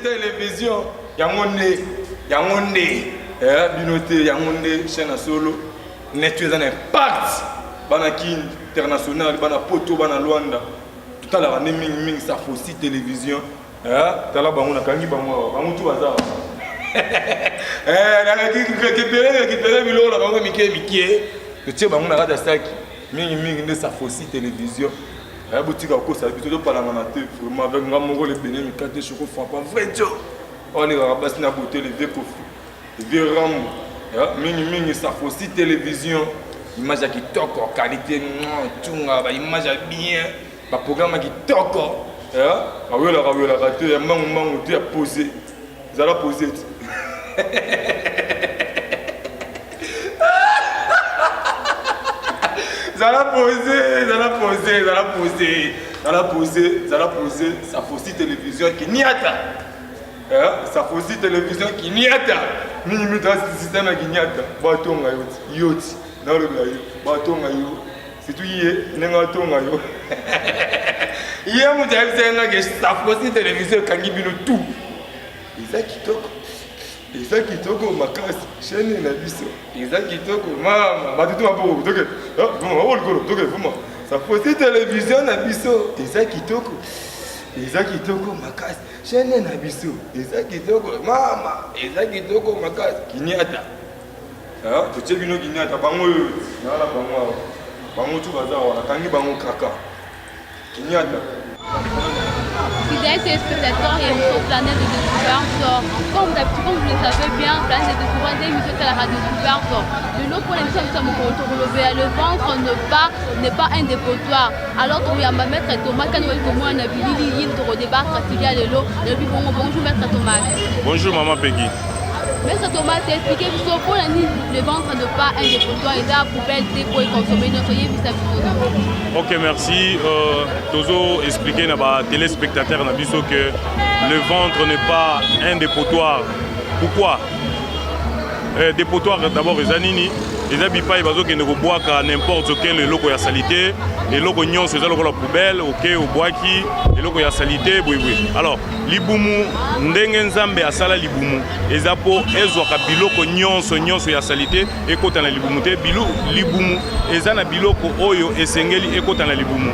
Television yango nde yango nde eh, bino te yango nde chaîne ya solo net eza na impact bana kin international bana poto bana luanda totalaka nde mingi mingi safosi télévision eh, tala bango nakangi bango awa bango tu baza awa récupéré récupéré biloko na bango mike mike totie bango na kati ya saki mingi mingi nde safosi télévision eh, botika kokosa biso topalangana te vraiment avec nga moko lebene mikate choko frappa vrai jo oyo alekaka basi na beauté le vieux kofi le vieux rambo eh, mingi mingi safosi télévision image ya kitoko qualité tunga baimage ya bien baprogramme ya kitoko eh, awelaka welaka te ya mbangu mbangu te ya pose zala pose te zala pose zala pose zala pose zala pose zala pose safosi télévision kiniata eh, safosi télévision kiniata mingi mingi système ya kiniata batonga yo ti yo ti nalobela yo batonga yo surtout ye ndenge atonga yo ye moto ayebisa ye ngake safosi télévision ekangi bino tout eza kitoko eza kitoko makasi chaîne na biso eza kitoko mama bato to maboko toke ah, maboko likolo toke vuma safosi télévision na biso eza kitoko eza kitoko makasi chaîne na biso eza kitoko mama eza kitoko makasi kiniata ah, totie bino kiniata bango oyo nala bango awa bango tu baza awa nakangi bango kaka Kiniata. Fidèles téléspectateurs et émission Planète de Découverte. Comme d'habitude, comme vous le savez bien, Planète de Découverte, émission à la radio découverte. Le lot pour l'émission le ventre ne pas n'est pas un dépotoir. Alors toyamba maître Thomas quand on comment na bilili yin to débattre tilia lelo. Le bongo bonjour maître Thomas. Bonjour maman Peggy. Maître Thomas, expliquez biso pour la le ventre ne pas un dépotoir eza poubelle te po econsommer nyonso yebisa biso. Ok merci euh, tozo expliquer na ba téléspectateurs na biso que le ventre n'est pas un dépotoir. Pourquoi euh, dépotoir d'abord eza nini eza bipai bazokende kobwaka n'importe quel eloko ya salite eloko nyonso eza lokola poubelle oke obwaki eloko ya salite boyeboye alors libumu ndenge nzambe asala libumu eza mpo ezwaka biloko nyonso nyonso ya salite ekota na libumu te bilu, libumu eza na biloko oyo esengeli ekota na libumu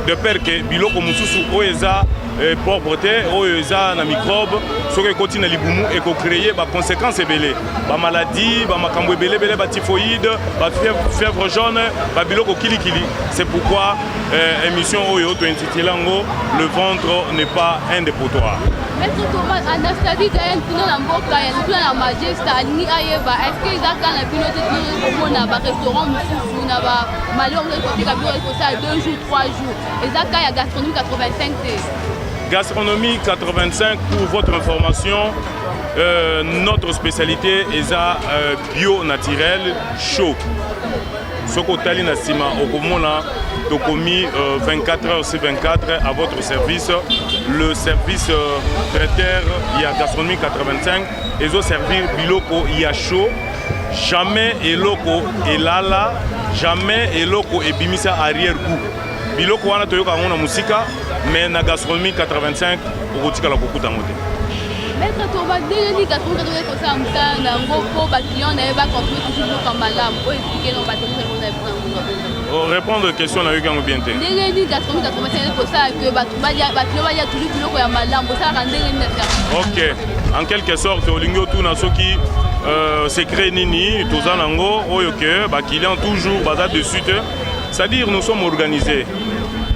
de peur ke biloko mosusu oyo eza eh, propre te oyo eza na microbe soki ekoti na libumu ekocreye baconséquence ebele bamaladie bamakambo ebele ebele batyphoïde bafièvre jaune babiloko kilikili c'est pourquoi euh, émission oyo tointitule yango le ventre n'est pas un dépotoir Maître Thomas Anastasie Diane kuna na mboka ya kuna na Majesta alingi ayeba est-ce que eza kaka na bino te komona ba restaurant mosusu na ba malheur ozali koteka biloko ekosala 2 jours 3 jours eza ka ya gastronomie 85 te gastronomie 85 pour votre information euh, notre spécialité eza euh, bio naturel chaud soki otali na nsima okomona tokomi 24 euh, heures sur 24 à votre service le service euh, traiteur ya gastronomie 85 ezoservir biloko ya chaud jamais eloko elala jamais eloko ebimisa arrière goût biloko wana toyoka yango na mosika mais na gastronomie 85 okotikala kokuta yango te Maître Thomas, ndenge nini gastronomie 85 kosala mosala na yango mpo baclient na ye baconsomme toujours biloko ya malamu oyo explike no bato oh, répondre question nayoki yango bien te ndenge nini gastronomie 85 kosala ke bato baclient balia toujours biloko ya malamu osalaka ndenge nini na service ok en quelque sorte olingi otuna soki euh, secret nini toza nango oyo ke baclient toujours baza dessus te c'est-à-dire nous sommes organisés.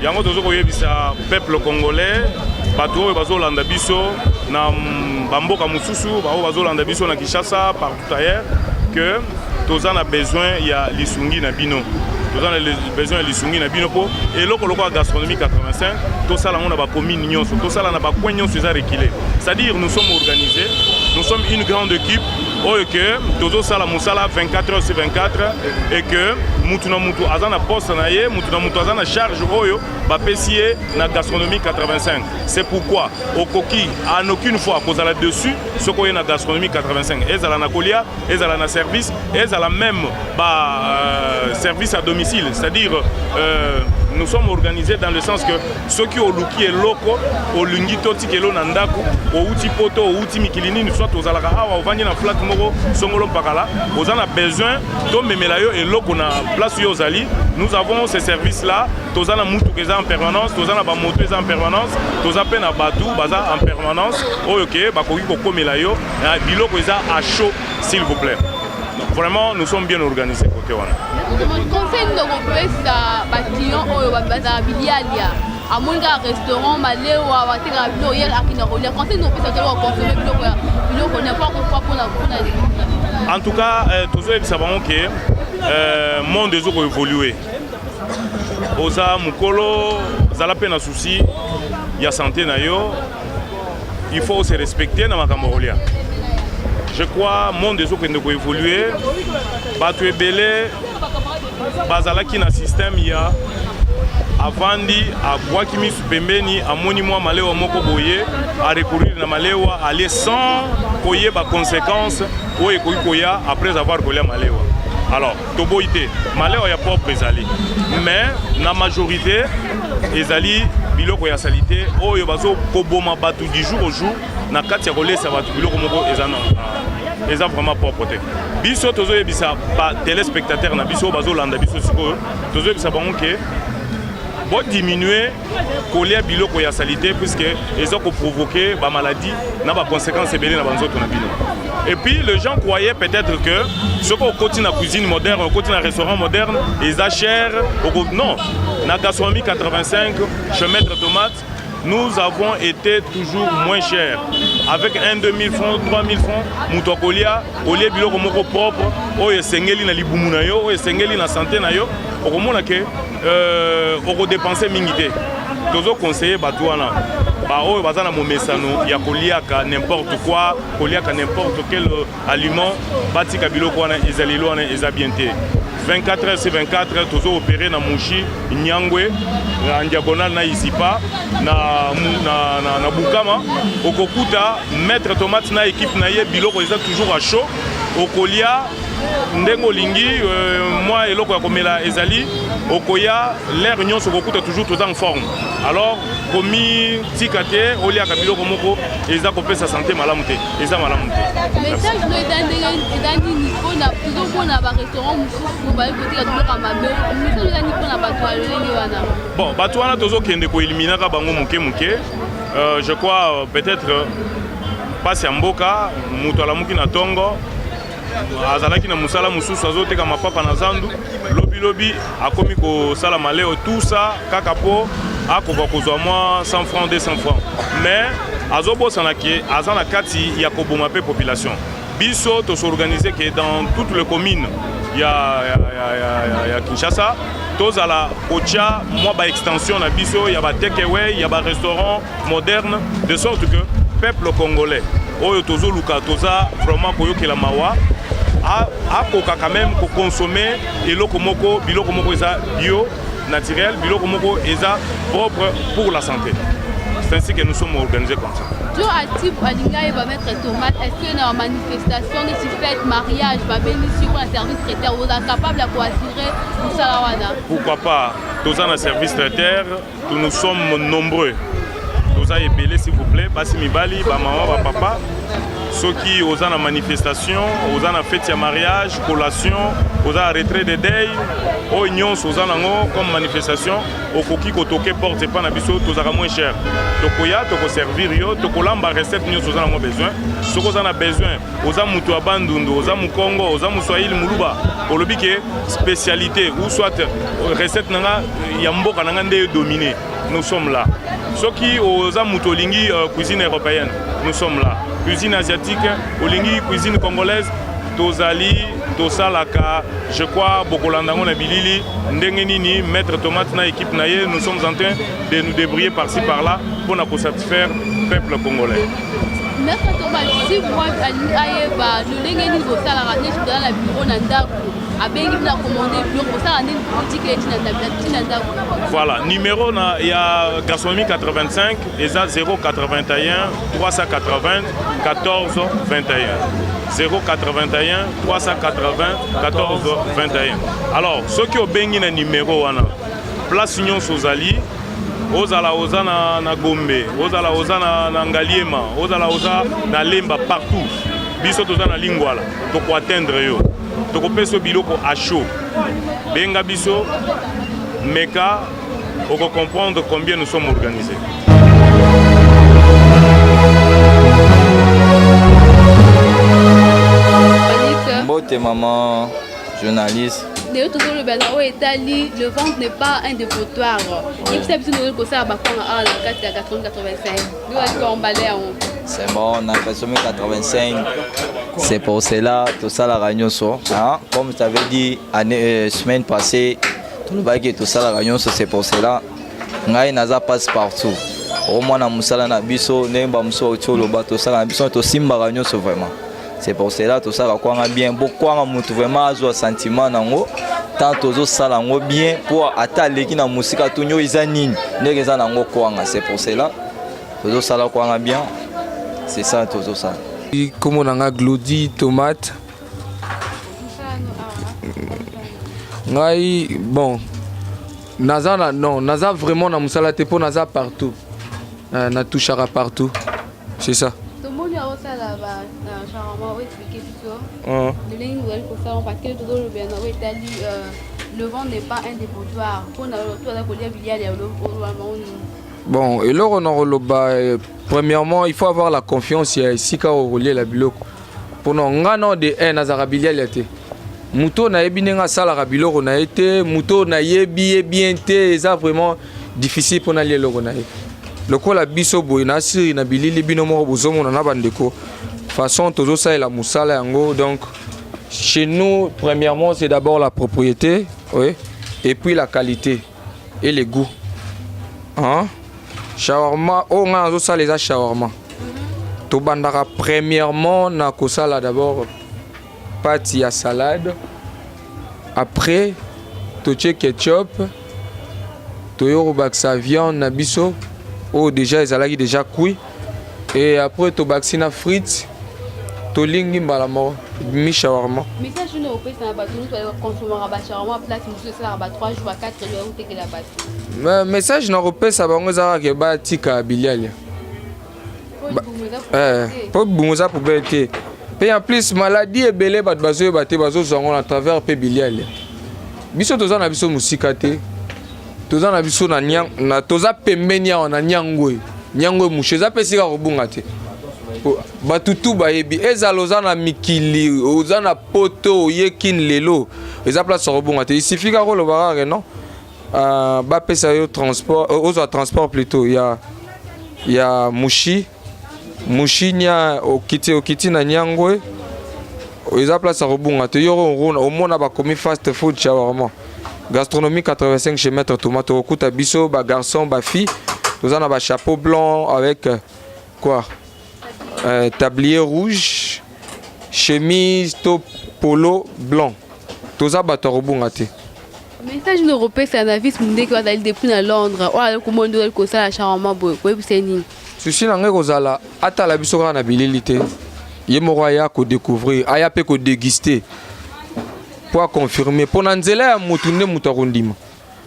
Yango tozo koyebisa peuple congolais, bato oyo bazolanda biso na bamboka mosusu, baoyo bazolanda biso na Kinshasa, partout ailleurs, que toza na besoin ya lisungi na bino. Toza na besoin ya lisungi na bino mpo eloko lokola gastronomie 85 tosala yango na bacommune nyonso, tosala na bacoin nyonso eza reculé. C'est-à-dire nous sommes organisés, nous sommes une grande équipe oyo ke tozosala mosala 24 heures sur 24 et que mutu na mutu aza na poste na ye, mutu na mutu aza na charge oyo bapesi ye na gastronomie 85. C'est pourquoi okoki en aucune fois kozala dessus soki oye na gastronomie 85, ezala na kolia, ezala na service, ezala même ba service à domicile. C'est-à-dire nous sommes organisés dans le sens que soki oluki eloko, olingi totikelo na ndako, outi poto, outi mikili nini, soit ozalaka awa, ovandi na flat moko songolo mpakala, oza na besoin tomemela yo eloko na place oyo ozali, nous avons ces services là. Toza na mutuka eza en permanence, toza na bamoto eza en permanence, toza mpe na bato baza en permanence oyo ke bakoki kokomela yo biloko eza à chaud, s'il vous plaît. Donc, vraiment nous sommes bien organisés côté wana. Conseil nini okopesa baclient oyo bazala bilialia, amoni kaka restaurant malewa batekaka biloko, ye akenda kolia? Conseil nini opesa tolo koconsommer biloko ya biloko n'importe quoi mpona? En tout cas, tozoyebisa bango ke monde ezokoévolue. Oza mokolo, zala mpe na souci ya santé na yo. Il faut se respecter na makambo ya kolia. Je crois monde ezokende koévolue. Bato ebele bazalaki na système ya avandi, abwaki misu pembeni, amoni mwa malewa moko boye, arecourir na malewa, alie sans koyeba conséquence oyo ekoki koya après avoir kolia malewa. Alors toboyi te, malewa ya propre ezali, mais na majorité ezali biloko ya saleté oyo bazokoboma bato du jour au jour na kati ya kolesa bato biloko moko eza na eza vraiment propre te. Biso tozoyebisa batéléspectateur na biso oyo bazolanda biso sikoyo, tozoyebisa bango ke bodiminue kolia biloko ya saleté, puisque eza koprovoke bamaladie na baconséquence ebele na banzoto na bino. Et puis les gens croyaient peut-être que soki okoti na cuisine moderne, okoti na restaurant moderne, eza cher. Non, na gastronomie 85 chez Maître Tomate, nous avons été toujours moins cher avec 1 2000 francs, 3000 francs. Moto akolia, olie biloko moko propre oyo esengeli na libumu na yo, oyo esengeli na santé na yo. Okomona ke okodépenser mingi te. Tozoconseille bato wana, baoyo baza na momesano ya koliaka n'importe quoi, koliaka n'importe quel aliment, batika biloko wana. Ezaleli wana eza bien te. 24 heures sur 24 tozo opérer na Mushi Nyangwe, en diagonale na Isipa, na Bukama. Okokuta Maître Tomate na équipe na ye, biloko eza toujours à chaud. Okolia ndenge olingi, mwa eloko ya komela ezali. Okoya l'heure nyonso, okokuta toujours toza en forme. Alors komitika te oliaka biloko moko eza kopesa santé malamu te, eza malamu te. Message no eza ndenge eza nini mpona tozomona barestaurant mosusu bayi kotika biloko ya mabe? Message eza nini mpona bato ya lolenge wana? Bon, bato wana tozokende koeliminaka bango moke moke. Je crois peut-être mpasi ya mboka, moto alamuki na ntongo, azalaki na mosala mosusu, azoteka mapapa na zandu, lobilobi akomi kosala maleo, tout ça kaka mpo akoka kozwa mwa 100 francs, 200 francs, mais azobosana ke aza na kati ya koboma mpe population. Biso tos'organiser ke dans toutes les communes ya Kinshasa tozala kotia mwa baextension na biso ya batakeway, ya barestaurant moderne, de sorte que peuple congolais oyo tozoluka, toza vraiment koyokela mawa, akoka quand même koconsommer eloko moko, biloko moko eza bio naturel, biloko moko eza propre pour la santé. C'est ainsi que nous sommes organisés comme ça. Jo Atip alingi ayeba, Maître Tomate, est ce que na manifestation neti fête, mariage, babengisi mpona service traiteur, oza capable ya koassurer mosala wana? Pourquoi pas? Toza na service traiteur, nous sommes nombreux, toza ebele, s'il vous plaît, basi, mibali, bamama, bapapa. Soki oza na manifestation, oza na fête ya mariage, collation, oza na retrait de deuil, oyo nyonso oza nango comme manifestation, okoki kotoke porte epa na biso. Tozalaka moins cher. Tokoya, tokoservir yo, tokolamba recette nyonso oza nango besoin. Soki oza na besoin, oza moto ya Bandundu, oza Mokongo, oza Moswahili, Moluba. Olobi ke spécialité ou soit recette na nga ya mboka na nga nde dominer, nous sommes là. Soki oza moto olingi cuisine européenne, nous sommes là. Cuisine asiatique, olingi cuisine congolaise, tozali, tosalaka. Je crois bokolanda yango na bilili ndenge nini Maître Tomate na équipe na ye, nous sommes en train de nous débrouiller par-ci par-là mpona kosatisfaire peuple congolais. Maître Tomate, si moi alingi ayeba lolenge nini bosalaka, neti tozala na bureau na ndako, abengi bino, acommander biloko, bosala nini boutique eti na ndako? Voilà, numéro na ya Gastronomie 85 eza 081 380 14 21, 081 380 14 21. Alors soki obengi na numéro wana, place nyonso ozali, ozala oza na Gombe, ozala oza na Ngaliema, ozala oza na Lemba, partout biso toza na Lingwala, tokoatteindre yo, tokopesa yo biloko à chaud. Benga biso, meka, okocomprendre combien nous sommes organisés. Mbote, maman journaliste. Lelo tozoloba na oyo etali "Le ventre n'est pas un dépotoir". Yebisa biso ndenge kosala bakwanga awa na kati ya 85, nde wali koembale yango. C'est bon, na Gastronomie 85, c'est pour cela tosalaka nyonso, hein? Comme tu avais dit année, semaine passée, tolobaki tosalaka nyonso. C'est pour cela ngai naza passe partout. Omwana mosala na biso, ndenge bamosusu bauti oloba, tosalaka na biso, tosimbaka nyonso vraiment. C'est pour cela tosalaka kwanga bien, bokwanga motu vraiment azwa sentiment nango tant tozosala yango bien, mpo ata aleki na mosika, tuni oyo eza nini, ndenge eza nango kwanga. C'est pour cela tozosala kwanga bien, c'est ça tozosala. Kombo na nga Glodi Tomate. Ngai, bon, naza na, non, naza vraiment na mosala te, mpo naza partout, natouchaka partout, c'est ça. Tomoni aosala genre oexpliquer biso ndenge ozali kosala, parce que tozolobela na oyo etali "Le ventre n'est pas un dépotoir". Mpona to aza kolia biliali ya olobama nini? Bon, eloko na koloba, premièrement, il faut avoir la confiance ya esika oyo koliela biloko. Mpona nga na de 1, nazalaka bilialia te. Moto oyo nayebi ndenge asalaka biloko na ye te, moto oyo nayebi ye bien te, eza vraiment difficile mpo nalia eloko na ye. Lokola biso boye nasiri na bilili, bino moko bozomona na bandeko façon tozosalela mosala yango. Donc chez nous, premièrement, c'est d'abord la propriété, oui, et puis la qualité et le goût, hein? Shawarma oyo ngai nazosala eza shawarma. Tobandaka premièrement na kosala d'abord pâte ya salade, après totie ketchup, toyo kobakisa viande na biso oyo déjà ezalaki déjà cuit, et après tobakisi na frite, tolingi mbala moko mi shawarma. Message nini opesa na bato nyonso bakonsomaka bashawarma place mosusu esalaka ba 3 jours, ba 4 jours, otekela bato? Message na kopesa bango eza kaka batika bilialia, mpo bungu eza poubelle te. Mpe en plus, maladie ebele bato bazoyeba te, bazozwa yango na travers mpe bilialia. Biso toza na biso mosika te, toza na biso na toza pembeni awa na Nyangwe. Nyangwe Mushe eza mpe esika kobunga te. Bato tu bayebi, ezala oza na mikili, oza na Poto, oye Kine lelo, eza place ya kobunga te. Il suffit kaka oloba kaka non, bapesa yo transport, ozwa transport plutôt ya Mushi Mushi nya, okiti, okiti na Nyangwe, eza place ya kobunga te. Yo omona bakomi "Fast food shawarma gastronomie 85 chez Maître Tomate", okuta biso bagarçon, bafille, toza na bachapeau blanc avec quoi, tablier rouge, chemise to polo blanc. Toza bato ya kobunga te. Message nini okopesa na vice Mundeke oyo azali depuis na Londres, oyo azali komona nde ozali kosala shawarma boye? Koyebisa ye nini? Susi na ngai kozala atala biso kaka na bilili te, ye moko aya kodécouvrir, aya mpe kodéguster mpo aconfirmer. Mpo na nzela ya motu nde moto akondima.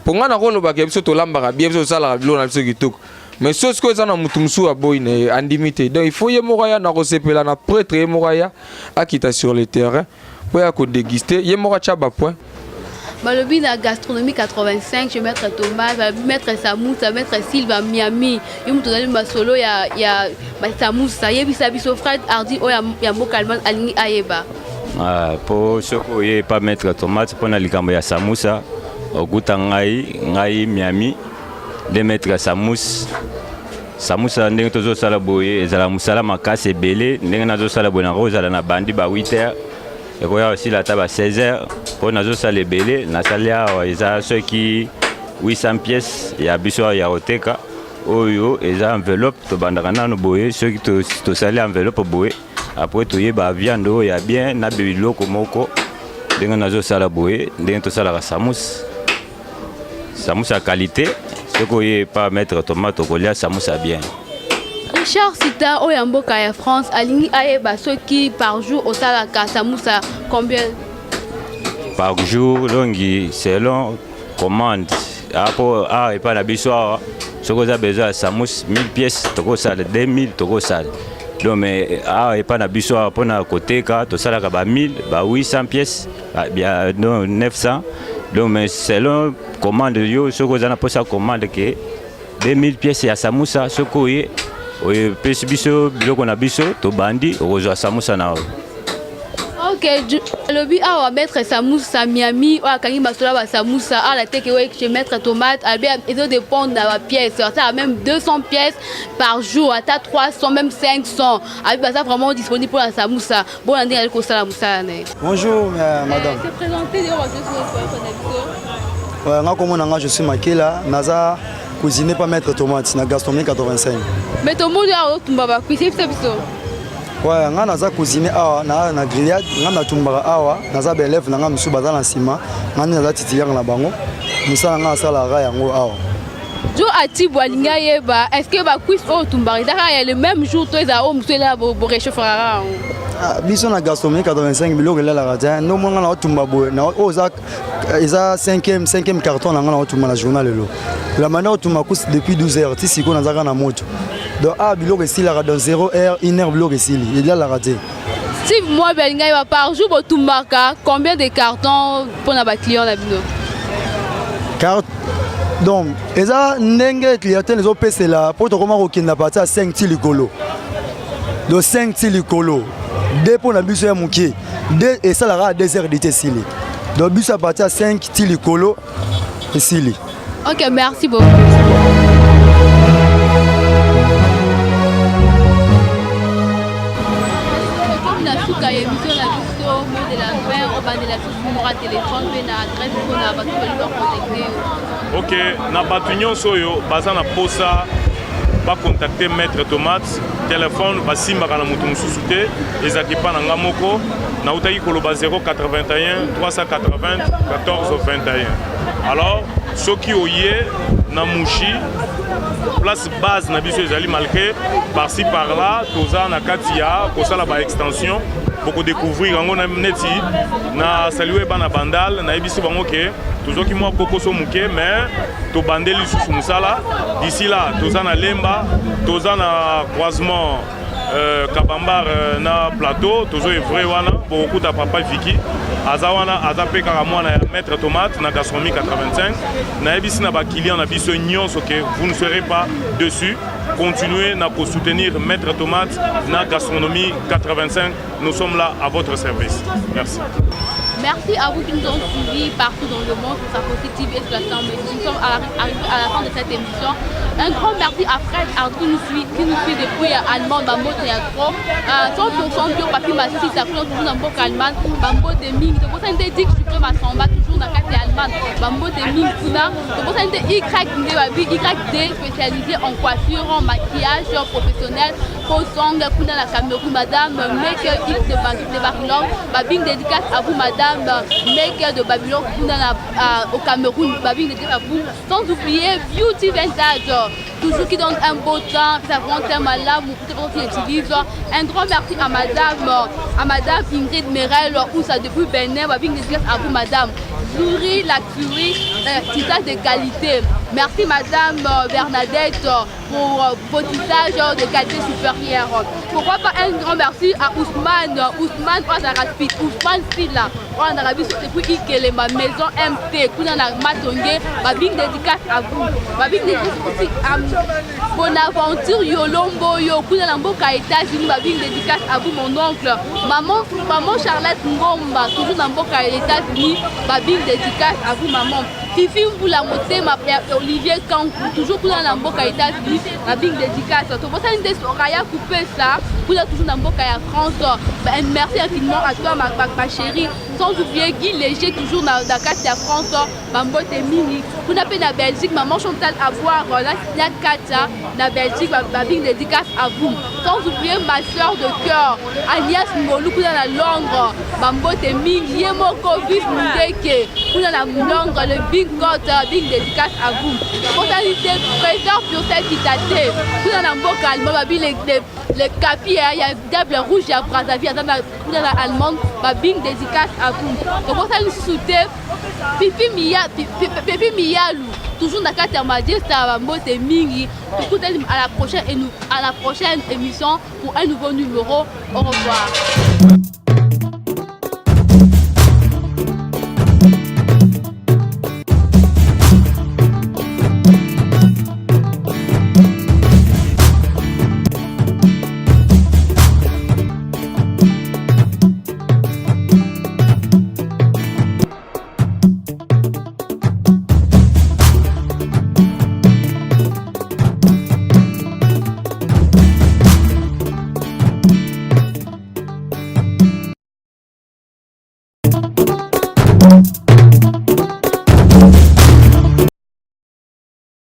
Mpo ngai nakolobaka, biso tolambaka bien, biso tosalaka biloko na biso kitoko, mais so sikoyo eza na motu mosusu aboyi na ye, andimi te. Donc il faut ye moko aya na kosepela na prêtre, ye moko aya akita sur le terrain mpo ya kodéguster, ye moko atya bapoint. Balobi na Gastronomie 85 chez Maître Thomas, balobi Maître Samusa, Maître Silva Miami, ye moto ozali masolo ya basamusa. Yebisa biso, Fred Hardy oyo ya mboka Allemagne alingi ayeba. Ah, po soki oye epa maître tomate mpo na likambo ya samusa okuta ngai ngai miami nde maître samus samusa ndenge tozosala boye ezala mosala makasi ebele ndenge nazosala boye nakozala na bandi ba 8 heures ekoya kosila ata ba 16 heures mpo nazosala ebele nasali awa eza soki 800 pièces ya biso awa ya koteka oyo eza enveloppe tobandaka nano boye soki tosali enveloppe boye Après toyeba viande oyo ya bien na biloko moko ndenge nazosala boye ndenge tosalaka samus samus ya qualité soki oye pa maître tomate okolia samus ya bien. Richard Sita oyo ya mboka ya France alingi ayeba soki par jour osalaka samusa combien? Par jour longi selon commande apo awa epai na biso awa soki oza besoin ya samus 1000 pièces tokosala 2000 tokosala donc mais awa epai na biso awa mpona koteka tosalaka ba 1000 ba 800 pièces ba 900 donc mais selon commande yo soki oza na mposa commande ke 2000 pièces ya samusa soki oye opesi biso biloko na biso tobandi okozwa samusa na yo. Ok, alobi awa maître samusa Miami oyo akangi masolo ya basamusa awa nateke oyo chez maître tomate alobi ezo dépendre na bapièce asala même 200 pièces par jour ata 300 même 500 alobi baza vraiment disponible mpo na samusa bona ndenge azali kosala mosala na ye. Bonjour euh, madame. Eh, se présenter yo bazo na biso. Ouais, nga komona nga je suis Makela naza cuisiner pas maître tomate na gastronomie 85. Mais tomoni awa otumba ba cuisine biso biso. Ouais, nga naza cuisiner awa na na grillade nga natumbaka awa naza ba élève na nga mosusu baza na nsima nga nde naza titulaire na bango mosala nga asalaka yango awa. Jo Atibu alingi ayeba est ce que ba cuisse oyo otumbaka eza kaka ya le même jour to ezala oyo mosusu elala borechauffaka yango? Ah, biso na gastronomie 85 biloko elalaka te nde omona nga naotumba boye oyo eza eza 5e 5e carton na nga naotumba na journal lelo la manière otumba kusi depuis 12 heures ti sikoyo naza kaka na moto donc awa ah, biloko esilaka dans 0 heure 1 heure biloko esili elalaka te. Steve Mwabi alingi ayeba par jour botumbaka combien de cartons mpona ba clients na bino? Car donc eza ndenge clientèle ezopesela mpo tokoma kokenda parti ya 5 ti likolo donc 5 ti likolo de mpo na biso ya moke de esalaka 2 heures de te esili donc biso ya parti ya 5 ti likolo esili. Ok, merci beaucoup. Na suka ya émission na biso mot de la fin obandela susu numéro ya téléphone mpe na adresse mpona bato balingi bacontacte yo. Ok, na bato nyonso oyo baza na posa bacontacte maître tomate telefone basimbaka na moto mosusu te ezalaki epa na nga moko nautaki koloba 081 380 14 21 alors soki oye na mushi place base na biso ezali malgré par-ci par-là toza na kati ya kosala ba extension bokodécouvrir yango neti na salue bana bandal nayebisi bango ke tozwaki mwa kokoso moke mais tobandeli lisusu mosala d'ici là toza na lemba toza na croisement euh, kabambar euh, na plateau tozo evre wana bokokuta papa viki aza wana aza mpe kaka mwana ya maître tomate na gastronomie 85 nayebisi na baclient na biso nyonso ke vous ne serez pas dessus continuez na kosoutenir maître tomate na gastronomie 85 nous sommes là à votre service merci. Merci à vous qui nous ont suivis partout dans le monde sur Safosi TV et sur la Star Nous sommes arrivés à la fin de cette émission. Un grand merci à Fred Art qui nous suit, qui nous suit depuis Allemagne, Bambo Théâtre, 100% bio, Papi Massi, ça toujours dans Mboka Allemagne, Bambo de Ming, tobosani te Dick Supreme Asamba, toujours dans kati Allemagne, Bambo de Ming kuna, tobosani te YD, YD spécialisé en coiffure, en maquillage professionnel, Kosong kuna na Cameroun, Madame Maker X de, de Babylone, Babing dédicace à vous, Madame Maker de Babylone kuna na, à, au Cameroun, Babing dédicace à vous, sans oublier Beauty Vintage, toujours qui donne un beau temps, ça vraiment un malade, qui utilise. Un grand merci à Madame, à Madame Ingrid Merel, où ça depuis Bénin, Babing dédicace à vous, Madame Zuri la curie, euh, tissage de qualité. Merci madame Bernadette pour vos tissages de qualité supérieure. Pourquoi pas un grand merci à Ousmane, Ousmane Oazaraspi, Ousmane Silla, oyo na biso depuis Ikelema, maison MT, kuna na Matonge, ba big dédicace à vous. Ba big dédicace aussi à Bonaventure Yolombo yo, kuna na mboka États-Unis, ba big dédicace à vous mon oncle. Maman, maman Charlotte Ngomba, toujours na mboka États-Unis, ba big dédicace à vous maman. Fifi Mbula Motema Olivier Kanku, toujours kuna na mboka États-Unis, ba big dédicace. Tobosani nde Soraya Kupesa, kuna toujours na mboka ya France. Ben, merci infiniment à toi ma, ma, ma chérie. Sans oublier Guy Léger, toujours na, na kati ya France, bambote mingi. Kuna pe na Belgique, maman Chantal Avoir, na, na Katia, na Belgique, ba, ba big dédicace à vous. Sans oublier ma soeur de cœur, Agnès Ngolu, kuna na Londres, bambote mingi. Ye moko Vive Mundeke, kuna na Londres, le big god, big dédicace à vous. Tobosani te Trésor Purcell Kitate, kuna na mboka allemand, babi le, le, le capi ya diable rouge ya Brazzaville, aza na kuna na Allemagne, ba big dédicace à vous. Tobosani lisusu te Pipi Miya, Pipi Miyalu, toujours na kati ya Majesta, bambote mingi. Tokutani à la prochaine, à la prochaine émission pour un nouveau numéro. Au revoir.